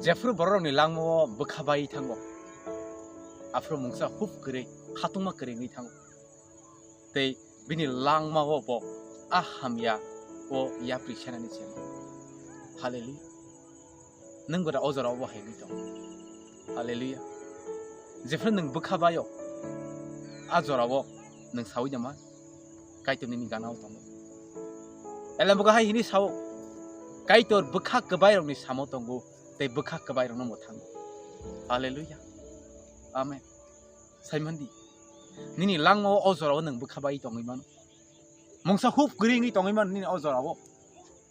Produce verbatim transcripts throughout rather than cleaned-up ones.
Jephru bororokni langmao bwkha bai thango, aphuru mungsa hup kwrwi, khatungma kwrwi wngwi thango. Tei bini langmao bo a hamya o yapri senani se. Haleluya. Nwng bo da o jorao bo hai wngwi tong. Haleluya. Jephru nwng bwkha baio, a jorao nwng saui da ma? Kaitor nini ganao tongo. Elembwgo hai hini sao, Kaitor bwkha kwbairokni samo tongo, tei bwkha kwbairokno mwthango. Haleluya. Amen. Saimandi, nini langmao o jorao nwng bwkha bai tongwi mano. Mungsa hup kwrwi wngwi tongwi mano nini o jorao.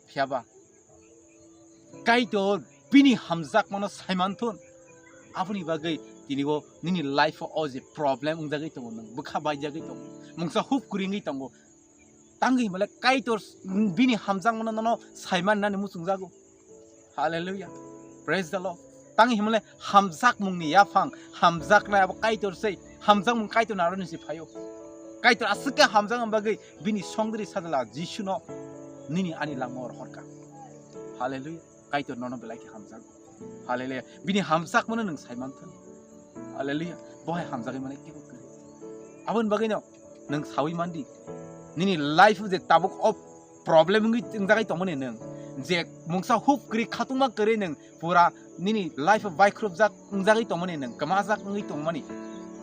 Phiyaba Kaitor bini hamjakmano saimanthun. Aboni bagwi tini o nini life o je problem wngjagwi tongo, nwng bwkha baijagwi tongo, mungsa hup kwrwi wngwi tongo. Tangwi himale Kaitor bini hamjakmano nono saiman nani muchungjago. Hallelujah. Praise the Lord. Tangwi himale hamjakmungni yaphang, hamjaknai abo Kaitor sei, hamjakmung Kaitor naroni se phaio. Kaitor aswk khe hamjakmani bagwi bini songdiri sajla Jisuno nini ani langmao rohorkha. Hallelujah. Kaitor nono belai khe hamjago. Hallelujah. Bini hamjakmano nwng saimanthun. Hallelujah. Bo hai hamjagwi mane kebo kwrwi. Aboni bagwino nwng saui mandi. Nini life o je tabuk o problem wngwi wngjagwi tongmani nwng. Je mungsa hup kwrwi khatungma kwrwi nwng pura nini life o baikhrupjak wngjagwi tongmani nwng, kwmajak wngwi tongmani.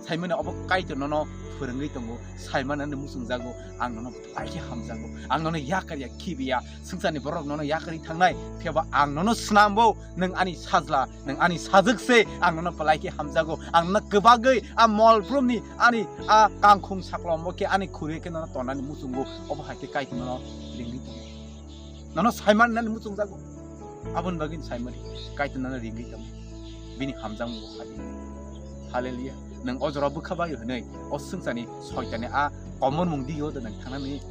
Saimano obo Kaitor nono phwrwngwi tongo, saimano nini muchungjago, ang nono belai khe hamjago, ang nono yakar ya khibiya, swngcharni borok nono yakarwi thangnai, phiyaba ang nono snambo, nwng ani sajla, nwng ani sajwk se, ang nono belai khe hamjago, ang nono kwbagwi a mol brumni ani a kangkhung saklombo khe ani khuri khe nono tonani muchungo, obo hai khe Kaitor nono ringwi tongo. Nono saiman nani muchungjago. Aboni bagwi saimani Kaitor nono ringwi tongo. Bini hamjakmung bo phai. Hallelujah. Nwng o jora bwkha bai hwnwi o swngcharni soitani a komormung dio da nwng thangnani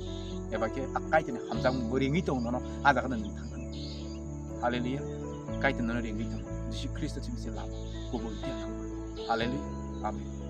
eba khe a Kaitorni hamjakmung bo ringwi tongo nono a jaga nwng thangnani. Hallelujah. Kaitor nono ringwi tongo. Jisu Khristo simi se lama kubui dia thangma. Hallelujah. Amen.